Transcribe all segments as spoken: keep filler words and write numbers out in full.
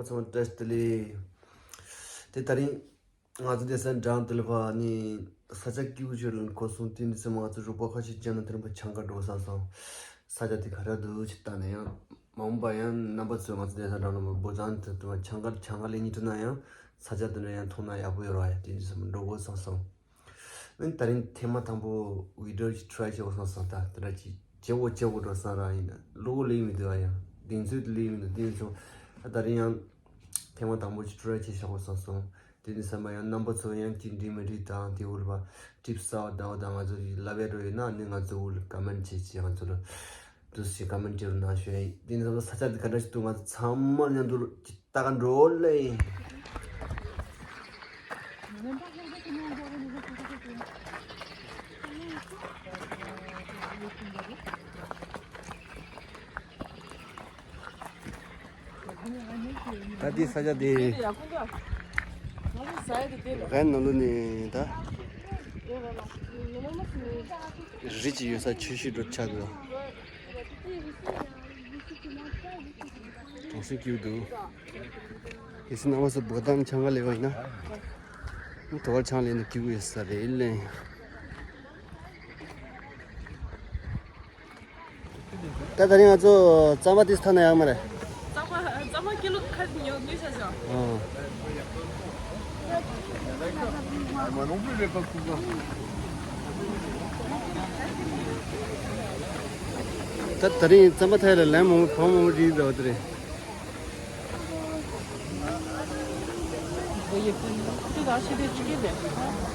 ཚང་བཀྲ་ཤིས་བདེ་ལེགས། དེ་ད་རིང་ང་ཚོ་དེ་སང་འགྲམ་དེ་ལ་ཕར་ནི་ས་ཆ་སྐྱིད་པོ་ཞིག་ལ་འགོར་སོང་། དེ་འདྲ་སེ་མ་ང་ཚོ་རོགས་པ་ཁ་ཤས་བྱས་ན་དེ་རིང་ཕར་ཆང་ཁ་འགྲོ་བསམ་སོང་། ས་ཆ་དེ་ག་འདྲ་འདུག་ཅིག་ལྟ་ན་ཡང་མ་འོངས་པ་ཡང་རྣམ་པ་ཚོས་ང་ཚོ་དེ་སང་འགྲམ་ལ་འབོ་ཚང་དེ་དུ་ཆང་ཁ་ཆང་ཁ་ལེན་སྙིང་བྲོ་ན་ཡང་ས་ཆ་དེ་འདྲ་ཡང་མཐོང་ན་ཡག་པོ་ཡོད་ར། ཡ་དེ་འདྲ་སེ་མ་འགྲོ་དགོས་བསམ་སོང་། ཨ་ནི་ད་རིང་ཐེངས་མ་དང་པོ་བི་ཌི་ཡོ་ཞིག་ཊི་རའེ་བྱེད་དགོས་བསམ་སོང་། ད་དེ་འདྲ་ཅིག་བྱེད་དགོས་བྱེད་དགོས་འགྲོ་བསམ་ར། ཡིན་ན་བློ་ལེགས་མི་འདུག་ཨ། ཡང་གདེང་ཚོད་དེ་ལེགས་མི་འདུག་དེ་ཚོ་ད་རིང་ཡང་ཐེངས་མ་དང་པོ་ཞིག་ཊི་རའེ་བྱེད་བཞག་དགོས་བསམ་སོང་། དེ་ནི་བསམ་པ་ཡང་རྣམ་པ་ཚོ་ཡང་ཅིག་འགྲིག་མི་འགྲིག་དང་དེ་འུ་ལ་ཕར་ཊིབ་སི་ཟ་བ་ད་བ་དང་ང་ཚོ་ལབ་ཡ་འགྲོ་ཡོད་ན་ནི་ང་ཚོ་འུ་ལ་ཀོ་མེན་ཊི་བྱེད་ཅིག་ང་ཚོ་ལ་འདུག་སེ་ཀོ་མེན་ཊི་བྱེད་རོགས་གནང་ཞུ་ཡ་ཡིན། དེ་ནི་བསམ་པ་ས་ཆ་དེ་ག་འདྲ་ཞིག་འདུག་ང་ཚོ་ཚང་མ་མཉམ་དུ་ལོ་ཅིག་ལྟ་ག་འགྲོ་ལེ། ད་འདི་ས་ཆ་འདི་རྒན་ནང་ལོ་ནི་ད་རི་ཅིག་ཡོད་ས་ཆུ་ཤུལ་འགྲོ་ཆགས་འདུག་གྲོང་གསེབ་སྐྱིད་པོ་འདུག་གལ་སྲིད་རྣམ་པ་ཚོ་བོད་དང་ཆང་ཁ་ལས་པ་ཡིན་ན་དོ་བར་ཆང་ལས་ནས་སྐྱིད་པོ་ཡོད་ས་རེད་ལེ། ད་ད་རིང་ང་ཚོ་རྩམ་པ་ཏིས་ཐ་ན་ཡག་མ་རེད། རྩམ་པ་རྩམ་པ་ཀི་ལོ་ཁ་ཉོ་ཉོས་ཤག་ཤག་ཨོ། ད་ད་རིང་རྩམ་པ་ཐ་ཡ་ལ་ལན་མང་པོ་བང་མང་པོ་རིག་འདྲ་བ་དེ་རེད། Vous y êtes venu tout à fait de Tchikébé.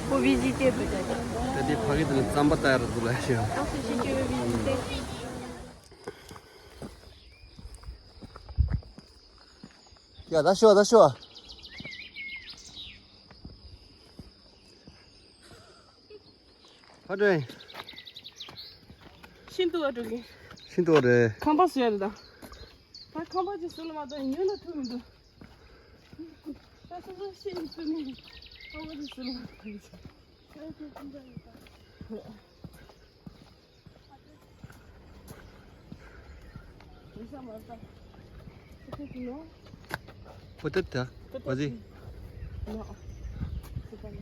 Pour visiter peut-être. ད་དེ་ཕ་གི་དེ་ལ་རྩམ་པ་ལྟ་ཡ་ར་འདུག་ལ་ཤི། Parce que si tu veux visiter. ཡ་ད་ཤོ་ད་ཤོ། ཕ་དྲོན། ཤིན་ཏུ་བ་འགྲོ་གི། ཤིན་ཏུ་བ་རེད། ཁང་པ་བཟོ་ཡ་རེད་ད། ད་ཁང་པ་ཅིག་བཟོ་ལ་མ་གཏོགས་ཉོ་ན་ཐུབ་མི་འདུག་ད་སོ་སོ་ཤེས་ཡིན་ཚུལ་ནི་ཁང་པ་ཅིག་བཟོ་ལ་མ་གཏོགས་ཡིན་ཚུལ། Peut-être, hein. Vas-y. Non. C'est pas là.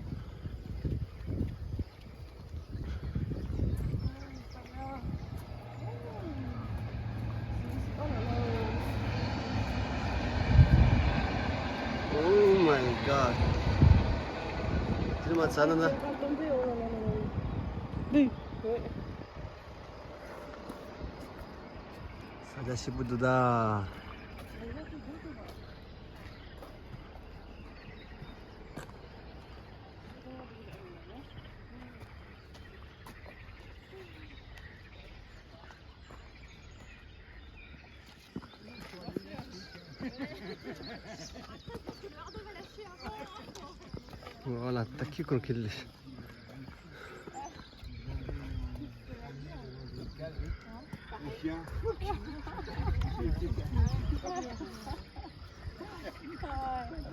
Oh my God. Tu m'as ça, non, non. Oui. ས་ཆ་ཞིབ་པོ་འདུག་ད། Voilà, t'as qui qu'on kill.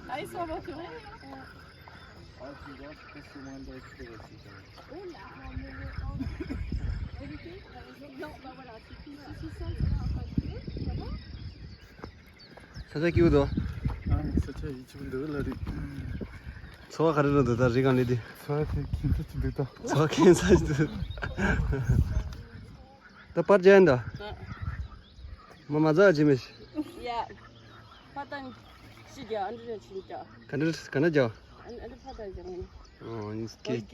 Ah, ils sont en courant. Ah, tu vois, tu peux sûrement récupérer aussi, ça. Oh là, mais le, oh. Vérité, euh, non, bah voilà, c'est tout. Si, si, ça, ça va pas durer, ça va ? ས་ཆ་སྐྱིད་པོ་འདུག་ཨ། ས་ཆ་ཡིད་ཆེས་པོ་འདུག་ལ་རེད། འཚོ་བ་ག་རེ་རོ་འདུག་ད་རི་སྒང་ལས་དེ། འཚོ་བ་དེ་ཁྱད་མཚར་ཅིག་འདུག་ད། འཚོ་བ་ཁྱད་མཚར་ཅིག་འདུག་ད་པར་རྒྱག་ཡིན་ད། ཨ། མ་མ་ཛ་ཅི་མེད། ཡ། ཕ་ཏང་ཤི་རྒྱ་ཨ་འདྲ་ཅིག་རྒྱ། ག་འདྲ་ག་འདྲ་རྒྱ། ཨ་འདྲ་ཕ་ཏང་རྒྱ་མིན། ཨོ་ཡིན་སྐད།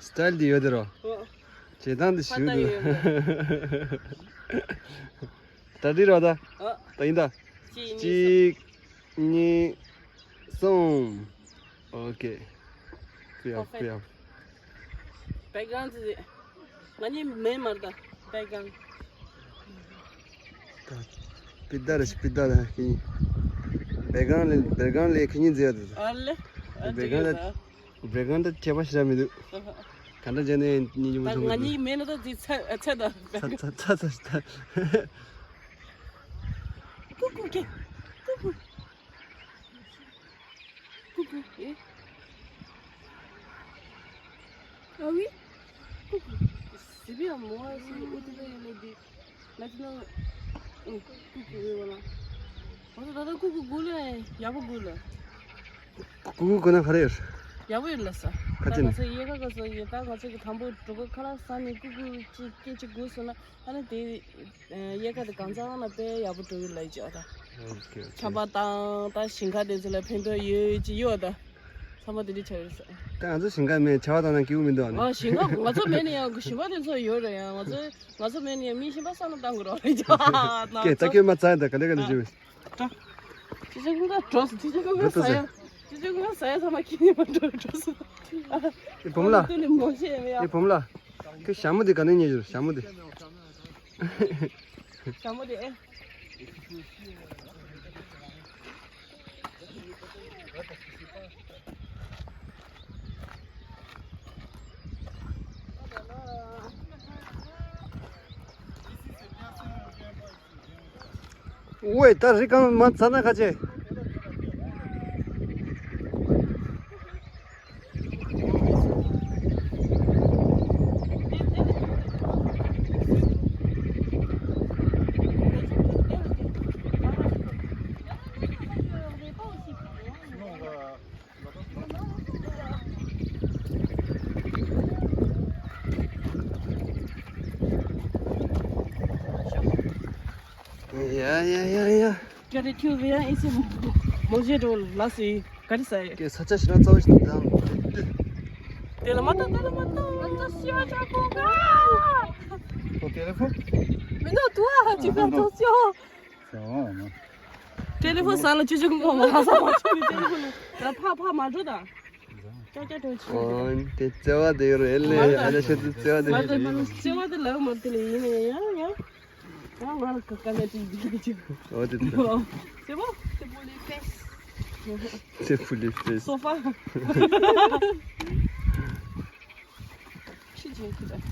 སི་ཊའིལ་དེ་ཡོད་དེ་རོ། ཨོ། བྱེད་སྟངས་དེ་ཞུ་འདུག་ད་འདི་རོ་ད། ཨོ། ད་ཡིན་ད། གཅིག་གཉིས་གཅིག་གཉིས། གསུམ། ཨོ་ཁེ། ཀུ་ཡ་ཀུ་ཡ། བེག་གྷ་རའུན་ཌི་ང་གཉིས་མེད་མ་རེད་ད། བེག་གྷ་རའུན་ཌི། སྤི་ཟླ་རེ་སྤི་ཟླ་རེ་ཁྱེད་གཉིས། བེག་གྷ་རའུན་ཌི་ལས་བེག་གྷ་རའུན་ཌི་ལས་ཁྱེད་གཉིས་མཛེས་ཡ་འདུག་ཨ་ལེ། བེག་གྷ་རའུན་ཌི་བེག་གྷ་རའུན་ཌི་ཁྱད་པར་ཞེ་དྲག་མི་འདུག་ག་འདྲ་བྱས་ནས་གཉིས་ཉིན་མོ་ད་ང་གཉིས་མེད་ན་ད་འཛི་ཚ་ཚ་ད། ཚ་ཚ་ཚ་ཚ། ཀུ་ཀུ་ཀེ། ཀུ་ཀུ། Coucou. Eh ? Ah oui ? Coucou. C'est bien, moi, c'est où tu veux me dire. Maintenant, oh, coucou, oui, voilà. ང་ཚོ་ད་ལྟ་ཀུ་ཀུ་སྒུག་ལ་ཡག་པོ་སྒུག་ལ། ཀུ་ཀུ་སྒུག་ན་ག་རེ་ཡོད། ཡག་པོ་ཡོད་ལ་ས། ཁ་ད་ཅིག་ང་ནས། ཚོ་དབྱར་ཁ་ག་ཚོད་ཡོད། ད་ང་ཚོ་གི་དང་པོ་འགྲོ་གི་ཁ་ལག་ཟ་ནས་ཀུ་ཀུ་ཅིག་སྐད་ཅིག་སྒུག་སོང་ན་ཨ་ནི་དེ་དབྱར་ཁ་དེ་གང་ཚང་ན་དཔེ་ཡག་པོ་འགྲོ་ཡོད་ལ་ཡི་ཅག་ད། ཨོ་ཁེ་ཨོ་ཆར་ཁེ། པ་དང་ད་ཞིང་ཁ་དེ་ཚོ་ལ་ཕན་ཐོགས་ཡོད་ཅིག་ཡོད་ད། ཚང་མ་དེ་འདྲ་ཆགས་ཡོད་ས། ད་ང་ཚོ་ཞིང་ཁ་མེད་ཆར་པ་དང་ན་སྐྱིད་པོ་མི་འདུག་ཨ་ནི། ཨ་ཞིང་ཁ་ང་ཚོ་མེད་ན་ཡང་གི་ཞིང་པ་དེ་ཚོ་ཡོད་རེད་ཡང་ང་ཚོ་ང་ཚོ་མེད་ན་ཡང་མི་ཞིང་པ་ས་ན་བཏང་དགོས་རོགས་རེད་ཅག་ན་ཀྱེ་ད་ཚོ། སྐྱོད་མ་ཚར་ད་ག་ལེ་ག་ལེ་བྱེད། ཅི་ཅི་ཀུན་དགའ་འགྲོ་སོང་། ཅི་ཅི་ཀུན་དགའ་ཟ་ཡ། ཅི་ཅི་ཀུན་དགའ་ཟ་ཡ་ཚང་མ་ཁྱི་ཉི་མ་འགྲོ་འགྲོ་སོང་། ཨི་བུམ་ལ། ཏུ་ལི་མོ་ཤེས་མེ་ཡ། ཨི་བུམ་ལ། ཁྱོད་ཞྭ་མོ་དེ་ག་ནས་རྙེད་ཡོད་ཞྭ་མོ་དེ། ཞྭ་མོ་དེ་ཨེ། ཝེ་ད་རི་སྒང་མ་ཚ་ན་ཁ་ཆེ། ཡ་ཡ་ཡ་ཡ། ག་རེ་ཁྱོད་ཡང་ཨེ་སི་མོ་ཇེ་འགྲོ་ལ་སི་ག་རེ་ཟ་ཡི། ཀྱེ་ས་ཆ་ཞིག་ན་རྩ་བ་ཞིག་དང་། དེ་ལ་མ་ཏོ་དེ་ལ་མ་ཏོ། ང་ཚོ་ཤི་བ་ཆགས་གོ་ག་ཏོ་ཏེ་ལེ་ཕོན། མི་འདུག་ཏུ་ཨ་ཅི་ག་ཚོ་ཤོ། ཏེ་ལེ་ཕོན་ཟ་ལ་ཅི་ཅི་གོ་མ་ལ་ས་མ་ཅི་ཏེ་ལེ་ཕོན་ལ་ཕ་ཕ་མ་འགྲོ་ད། ཀྱ་ཀྱ་འགྲོ་ཅི། ཨོ་དེ་བརྩེ་བ་དེ་ཡོད་རེད་ལེ། ཨ་ལེ་ཤོད་དུ་བརྩེ་བ་དེ། མ་ཏོ་མ་ཏོ་བརྩེ་བ་དེ་ལ་མ་ཏོ་ལེ་ཡིན་ནས་ཡང་ཡང་། ཡང་ང་ལ་ཀ་ཀ་ལ་ཏི་ཏི་ཏི་ཏི། ཨོ་དེ་དེ། C'est bon, c'est pour les fesses. C'est pour les fesses. Sofa. ཕྱི་རྒྱལ་ཁུལ་དང་།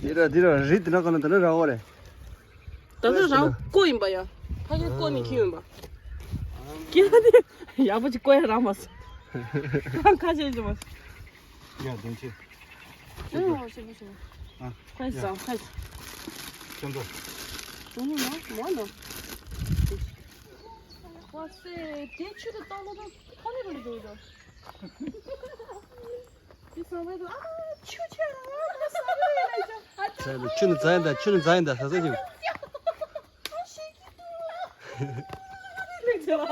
འདི་ར་འདི་ར་རི་འདི་ན་ག་ན་འདི་ན་ར་འོ་རེད། ད་ལྟ་རང་ཀོ་ཡིན་པ་ཡ། ཕ་གི་ཀོ་ནི་ཁྱི་ཡིན་པ། ཁྱི་ཡ་དེ་ཡག་པོ་ཅིག་ཀོ་ཡ་རང་མ་སོང་། ཁ་ཆེ་ཅི་མ། ཡ་དོན་ཆེ། ཨ་ཡ་ཤེས་པ་ཤེས་པ། ཨ་ཁ་ཡ་ཟ་ཁ་ཡ། ཁྱོད་ཚོ། དོན་ནི་མ་མ་ན། ཝ་སེ་དེ་ཆུ་དུ་བཏང་ལོ་དང་ཁ་ནི་རུ་འགྲོ་དང་། དེ་ས་བའི་དུ་ཨ་ཆུ་ཆེ་ར་ས་རེ་ལ་ཅང་ཨ་ཆུ་ནི་ཛ་ཡིན་ད་ཆུ་ནི་ཛ་ཡིན་ད་ས་ས་ཞིག་ཨ་ཤེས་ཀྱི་འདུག་ལེགས་ཚེ་བ།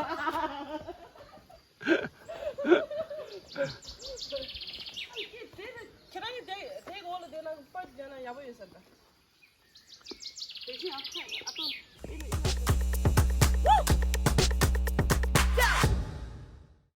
ཁྱེད་རང་གི་དེ་དེ་གོ་ལ་དེ་ན་པར་དེ་ན་ཡག་པོ་ཡོད་ས་ད། དེ་ཆུ་ཡག་ཁ་ཨ་ཏོ་ཨེ་ལེ།